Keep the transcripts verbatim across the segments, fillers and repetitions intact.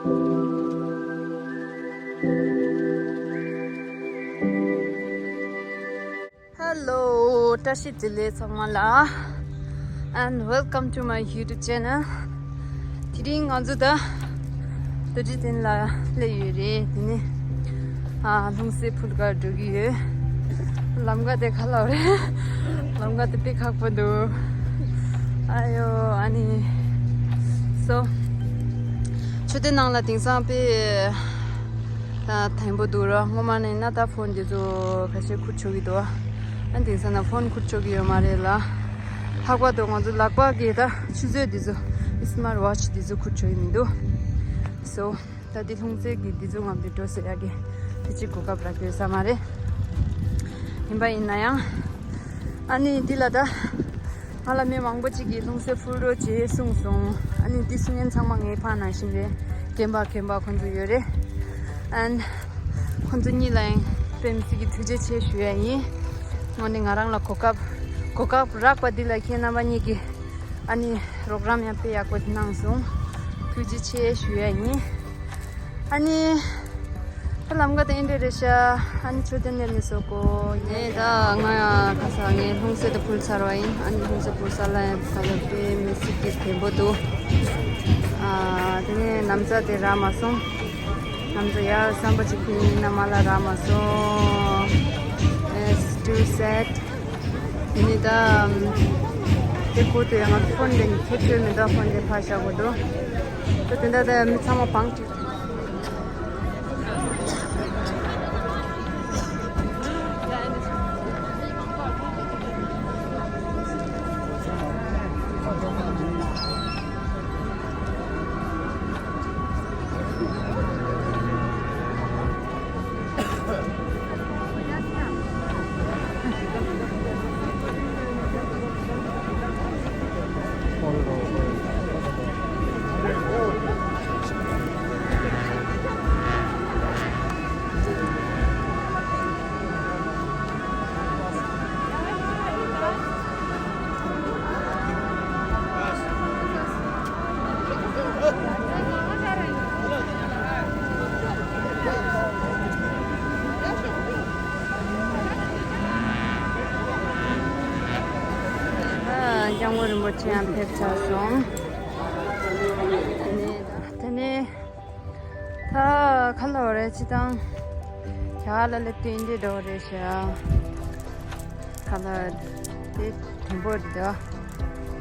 Hello, བཀྲ་ཤིས་བདེ་ལེགས་ཚང་མ་ལ། And welcome to my YouTube channel. དེ་རིང་ང་ཚོ་ད་རྡོ་རྗེ་གདན་ལ་སླེབས་ཡོད་རེད། དེ་ནས་ཨ་ལྷུང་བཟེད་ཕུལ་གར་འགྲོ་གི་ཡོད། ལམ་ཁ་དེ་ག་ལབ་རེད། ལམ་ཁ་དེ་དཔེ་ཁག་པོ་འདུག་ཨ་ཡོ། ཨ་ནི་སོ། མཆོད་རྟེན་ནང་ལ་དེང་སང་དཔེ་ད་དན་པོ་འདུག་ར། སྔོན་མ་ནས་ན་ད་ཕོན་དེ་ཚོ་ཁ་ཤས་ཁུར་ཆོག་གི་འདུག་ཨ་དེང་སང་ན་ཕོན་ཁུར་ཆོག་གི་ཡོད་མ་རེད་ལ། ལྷག་པར་དུ་ང་ཚོ་ལག་པ་གི་ད་ཆུ་ཚོད་དེ་ཚོ་སི་མར་ཝ་ཆི་དེ་ཚོ་ཁུར་ཆོག་གི་མི་འདུག་སོ། ད་འདི་ལྷུང་བཟེད་ཀྱི་འདི་ཚོ་ངམ་དུ་འགྲོ་ཟེར་ཡག་གི་དེ་གཅིག་གོ་སྐབས་རག་གི་ཡོད་ས་མ་རེད། ཡིན་པ་ཡིན་ན་ཡང་། ཨ་ནི་འདི་ལ་ད་ང་ལ་མི་མང་པོ་གཅིག་གིས་ལྷུང་བཟེད་ཕུལ་རོགས་བྱེད་གསུངས་སོང་། ཨ་ནི་འདི་གསུང་མཁན་ཚང་མ་ངའི་ཕ་ནང་བཞིན་རེད། རྒན་པ་རྒན་པ་ཁོང་ཚོ་ཡོད་རེད། ཨན་ཁོང་ཚོ་གཉིས་ལ་ཡང་དཔེ་མི་སྲིད་ཀྱི་ཐུགས་རྗེ་ཆེ་ཞུ་ཡ་ཡིན། དངོས་གནས་ང་རང་ལ་གོ་སྐབས་གོ་སྐབས་རག་པ་འདི་ལ་ཁྱེད་རྣམ་པ་གཉིས་ཀྱིས་ཨ་ནི་རོགས་རམ་ཡང་དཔེ་ཡག་པོ་གནང་སོང་། ཐུགས་རྗེ་ཆེ་ཞུ་ཡ་ཡིན། ཨ་ནི། ད་ལམ་ཁ་དེ་འདྲ་རེད་ཤག་ཨ་ནི་མཆོད་རྟེན་ནས་ནི་སོ་གོ་ངས་ད་ང་ཁ་ས་ངས་ལྷུང་བཟེད་དུ་ཕུལ་ཚར་བ་ཡིན། ཨ་ནི་ལྷུང་བཟེད་ཕུལ་ས་ལ་ཡང་ད་ལ་དཔེ་མི་སྲིད་ཀྱི་དེན་པོ་འདུག་ཨ་དེ་ནས་ན་བཟའ་དེ་རག་མ་སོང་། ན་བཟའ་ཡར་བསམ་པ་ཅིག་ཕུལ་ཡིན་ན་མ་ལ་རག་མ་སོང་། It's too sad. དེ་ནི་ད་དེ་ཁོ་དེ་ང་ཚོ་ཕོན་དེ་ཁྱེད་ཚོའི་མི་འདྲ་ཕོན་དེ་ཕར་བཞག་དགོས་འདུག་ད་དེ་འདྲ་ད་མི་ཚང་མ་བང་ཁྲིད། སྐྱབས་མགོན་རིན་པོ་ཆེ་ཡང་ཕེབས་ཚར་སོང་། དེ་ནས་ད་ཁ་ལོ་རེ་ཅི་དང་། ཁྱ་ལ་ལེ་ཏིན་འདི་འགྲོ་རེ་ཤག་ཁ་ལ་དེ་དུམ་བུ་འདི་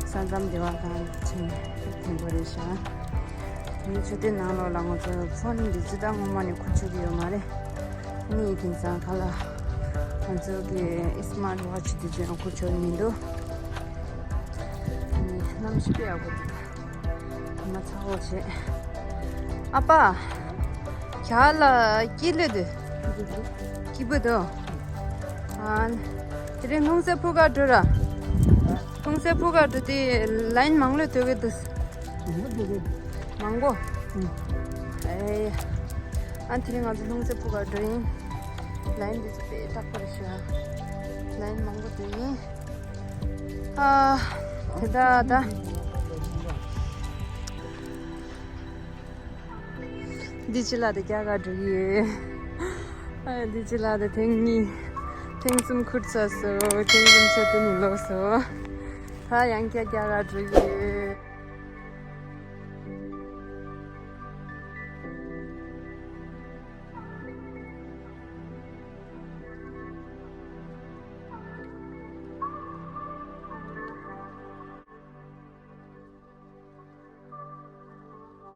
ས་མཚམས་འདི་བ་དང་ཆེན་དུམ་བུ་རེ་ཤག་དེ་ནས་མཆོད་རྟེན་ནང་ལོགས་ལ་ང་ཚོ་ཕོན་འདི་ཅི་དང་སྔོན་མ་ནས་ཁུར་ཆོག་གི་ཡོད་མ་རེད། ནི་དེང་སང་ཁ་ལ་ང་ཚོ་གི་སི་མར་ཊི་ཝ་ཆི་འདི་ཚོ་ཡང་ཁུར་ཆོག་གི་མི་འདུག་ནི་གནམ་གཤིས་དཔེ་ཡག་པོ་འདུག་མ་ཚ་བོ་བྱེད། ཨ་ཕ། ཁྱ་ལ་ཀི་ལི་དུ། ཀི་བུ་དུ། ཨ། དེ་རིང་ལྷུང་བཟེད་ཕུལ་ག་འགྲོ་ར། ལྷུང་བཟེད་ཕུལ་ག་འགྲོ་དེ་ལའིན་མང་ལོས་སྡོད་གི་འདུག་མང་པོ། ཨེ། ཨ་དེ་རིང་ང་ཚོ་ལྷུང་བཟེད་ཕུལ་ག་འགྲོ་ཡིན། ལའིན་འདི་ཚོ་དཔེ་དྲག་པོ་རེད་ཤག་ལའིན་མང་པོ་སྡོད་ཡིན། ཨ། དེ་ད་ད། འདི་ཅི་ལ་དེ་རྒྱ་གར་འགྲོ་གི་ཡོད། ཨ་འདི་ཅི་ལ་དེ་ཐེངས་གཉིས། ཐེངས་གསུམ་ཁུར་ཚར་སོང་། ཐེངས་གསུམ་ཆོད་དུ་མི་ལོག་སོང་། ད་ཡང་བསྐྱར་རྒྱ་གར་འགྲོ་གི་ཡོད།